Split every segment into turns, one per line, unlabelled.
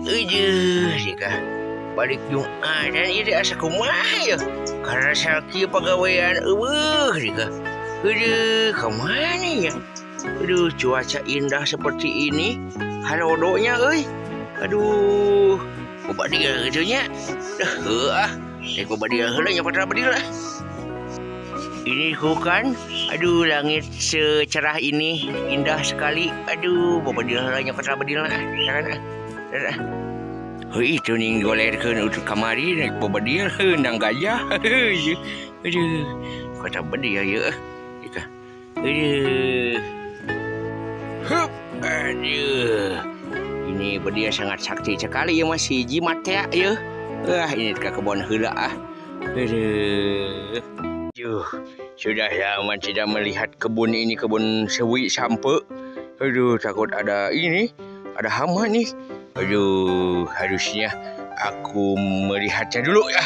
Aduh, jika balik Jumatan ieu teh asa kumaha ya? Karasa kieu pagawean eueuh jika. Aduh, kamana ya? Aduh, cuaca indah seperti ini. Halodonya euy. Aduh, babadil kitu nya. Dah heuh ah. Rek babadil heula nya patra badil ah. Ini bukan, aduh langit secerah ini indah sekali. Aduh, babadil heula nya patra badil ah. Saran ah. Saran ah. Heuh, itu ning golerkeun utur kamari naik babadil nang gajah. Aduh, kota bedil ieu. Ika. Aduh. Hup, aduh. Ini bedil sangat sakti sekali ya mas hiji jimat ya ya. Wah, ini ke kebun heula ah. Aduh. Aduh, sudah lama tidak melihat kebun ini, kebun sewi sampe. Aduh, takut ada ini, ada hama nih. Aduh, harusnya aku melihatnya dulu ya.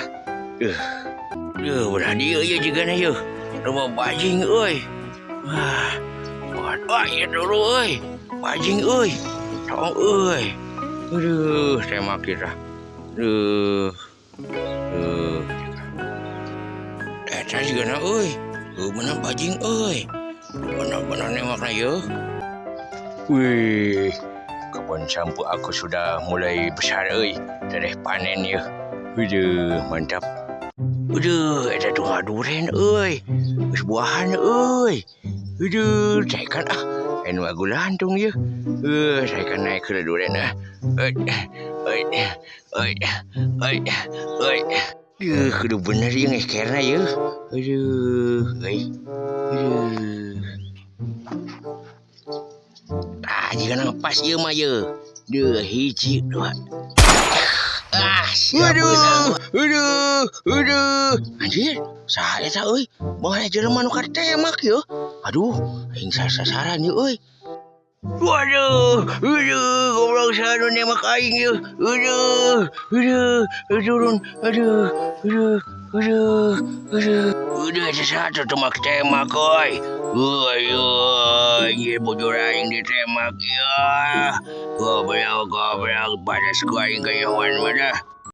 Duh, udah dia ya juga nih yo. Rumah bajing euy. Wah, wah, ya dulu euy. Bajing euy. Tong euy. Aduh, saya makin lah. Aduh. Aduh. Eta juga na euy. Bener bajing euy. Bener-bener nembakna ye. Wih, kebun sampo aku sudah mulai besar euy. Tereh panen ya. Aduh, mantap. Aduh, eta tuh duren euy. Geus buahan euy. Aduh, saya kan ah. Anu aku lantung ye. Saya kan naik ke duren ah. Oi, oi, oi, oi, oi. Aduh, kudu bener ieu ngekerna ye. Aduh, euy. Aduh. Ah, jika pas ieu mah ye. Deuh, hiji, dua. Ah, siapa. Aduh, aduh, aduh. Anjir, saha eta euy? Bae jelema nu katemak ye. Aduh, aing sasaran ye euy. Waduh, aduh, goblok saha nu nembak aing ye. Aduh, aduh, turun, aduh, aduh, aduh, aduh. Udah satu temak tembak euy. Aduh, anjir bujur aing ditembak ya. Goblok, goblok, badas ku aing kanyahoan mah dah.